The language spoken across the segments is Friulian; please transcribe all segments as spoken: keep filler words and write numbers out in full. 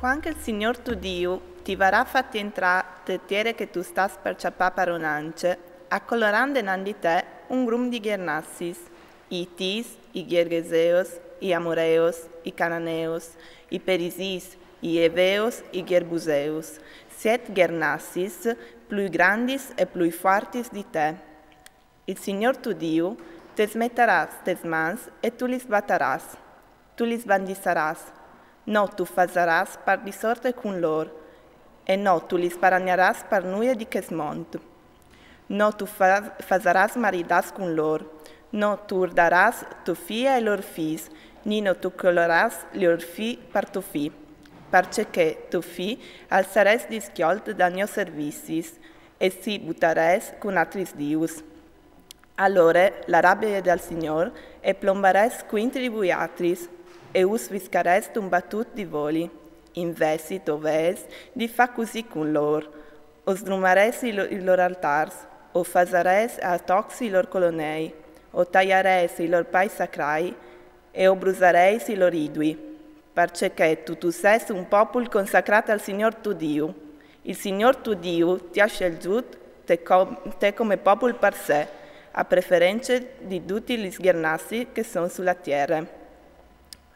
Quand che il Signor to Diu ti varà fatti entrà te tiere che tu stas par ciappà paronance, a coloran denant di te un grum di gernassis, itis, i gergeseos, i amoreos, i cananeos, i perisìs, i eveos, i gerbuseos, siet gernassis plui grandis e plui fuartis di te. Il Signor to Diu tes metarà tes mans e tu lis bataràs, tu lis bandissaràs. No tu fasaràs par disorte cun lor, e no tu lis paragnaràs par nuie di chest mont. No tu fa- fasaràs maridàs cun lor, no tu urdaràs to fie ai lor fis, ni no tu colaràs lor fi par to fi, parceché to fi al sarès disciolt dai gno servicis e si butarès cun atris dius. Alore la rabie dal Signor e plombarès cuintri di vuiatris, e us viscarès d'un batut di voli. Invezit o vês di fâ cussì cun lor, o sdrumarès i lo- i lor altars, o fasarès a tocs i lor colonei, o taiarès i lor pais sacrai, e o brusarès i lor idui, parceché tu tu sês un popul consacrât al Signor to Diu. Il Signor to Diu ti à scelzût te, co- te come popul par se, a preference di dutis lis gernassis che son su la tiere.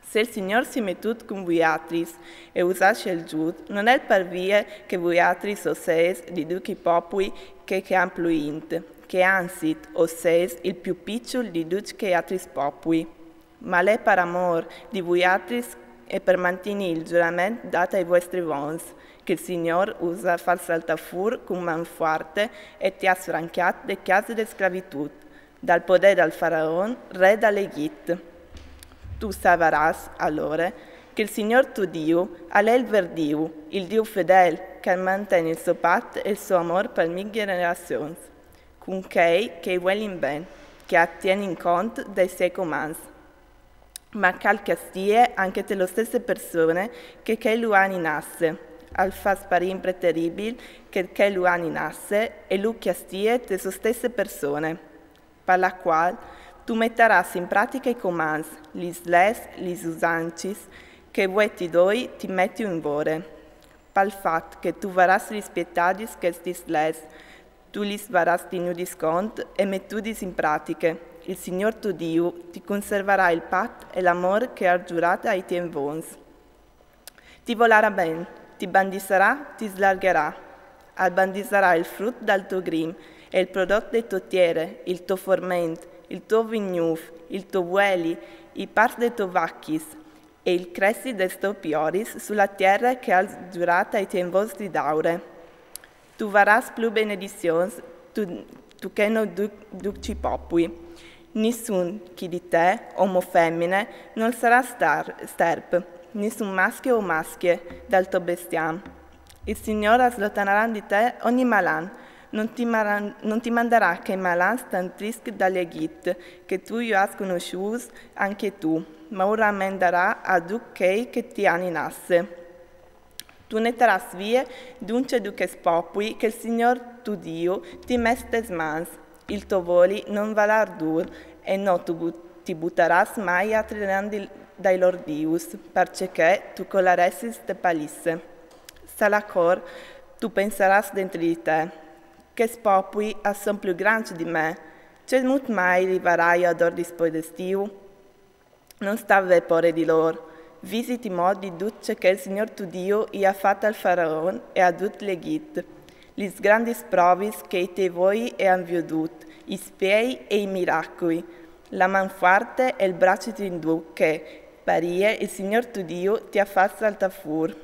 Se il Signor si è metût cun vuiatris e us à scelzût, non è par vie che vuiatris o sês di ducj i popui chei che a àn plui int, che anzit o sês il plui piçul di ducj chei atris popui, ma al è par amôr di vuiatris e par mantignî il zurament dât ai vuestris vons, che il Signor us à fat saltâ fûr cun man fuarte e ti à sfrancjât de cjase de sclavitût, dal podê dal faraon, re dal Egjit. Tu savarâs alore che il Signor to Diu al è il vêr Diu, il Diu fedêl, che al manten il so pat e il so amôr par mil gjenerazions, cun chei che i vuelin ben, che a tienin cont dai siei comants. Ma che al cjastie ancje te lo stesse persone che chê lu àn inasse, al fâs parî impreteribil che chê lu àn inasse e lu cjastie te so stesse persone. Par la cuâl tu metarâs in pratiche i comants, lis leis, lis usancis che vuê ti doi ti meti in vore. Pal fat che tu varâs rispietadis chestis leis, tu lis varâs tignudis cont e metudis in pratiche, il Signor to Diu ti conservarà il pat e l'amôr che al à zurât ai tiei vons. Ti volarà ben, ti bandissarà, ti slargherà. Al bandissarà il frut dal to grim e il prodot de tô tiere, il to forment, il to vignûf, il to vueli, i pars de tô vacjis e il cressi des tôs pioris su la tiere che al à zurât ai tiei vons di dâur. Tu varâs plui benedizions tu, tu che no du, ducj i popui. Nissun chi di te, om o femine, nol sarà star, sterp, nissun mascjo o mascje dal to bestiam. Il Signor al slotanarà di te ogni malan, non ti, maran, non ti mandarà chei malans tant triscj dal Egjit, che tu ju âs cognossûts ancje tu, ma us ramendarà a ducj chei che ti àn inasse. Tu netarâs vie duncje ducj chescj popui che il Signor to Diu ti à mès tes mans. Il to voli non valarà dûr, e no tu bu, ti butarâs mai atri denant dai lôr dius, parceché tu colaressis te palisse. Salacor tu pensarâs dentri di te: chescj popui a son plui grancj di me, cemût mai rivarai ador dispoi dal Signor? Non sta vê pôre di lôr. Visiti mo di dut ce che il Signor to Diu i à fat al faraon e a dut l'Egjit, lis grandis provis che i tiei voi i àn viodût, i spiei e i miracui, la man fuarte e il braç tindût che, par ie, il Signor to Diu ti à fat saltâ fûr.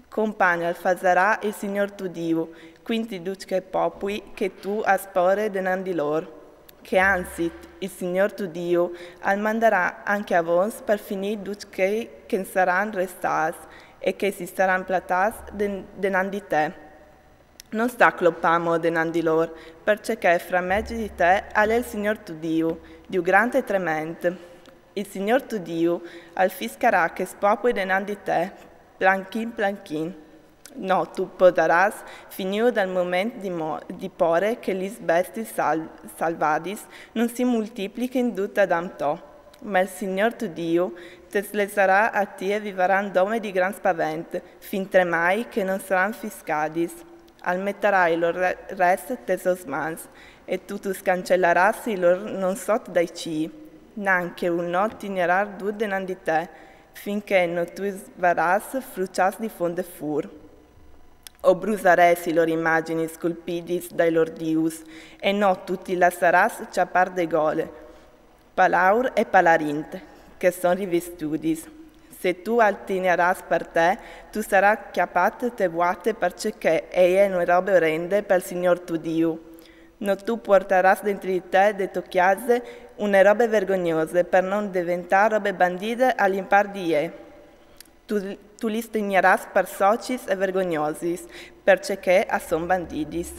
Compagn al fasarà il Signor to Diu cuintri ducj chei popui che tu âs pôre denant di lôr. Che anzit, il Signor to Diu al mandarà ancje a vons par finî ducj chei che 'nt saran restâts e che si saran platâts de, denant di te. Non sta clopâ mo denant di lôr, parceché fra mieç di te al è il Signor to Diu, Diu grant e tremeant. Il Signor to Diu al fiscarà chescj popui denant di te, planchin planchin. No tu podarâs finî dal moment di, mo, di pôre che lis bestiis sal, salvadis non si multiplichìn dut adamò to. Ma il Signor to Diu Te slesarà a ti e vivaran dome di gran spavent, fintremai che non saran fiscadis. Al metarà i lor re- rest tes os mans, e tu tu scancellaras i lor non sot dai cii. Nanche un no tignarar dut denant di te, finché no tu varàs fruciàs di fonde fur. O brusarès i lor imaginis sculpidis dai lor dius, e no tu ti lassaràs ciapar de gole, palaur e palarint, che son rivestudis. Se tu al tignaràs per te, tu sarà chiapat te buate, parcè che e je une robe orende pel Signor tu Diu. No tu puartaràs dentri di te de to chiase une robe vergognose, per non deventar robe bandide al impar di e. Tu, tu lis tignaràs per socis e vergognosis, percè che a son bandidis.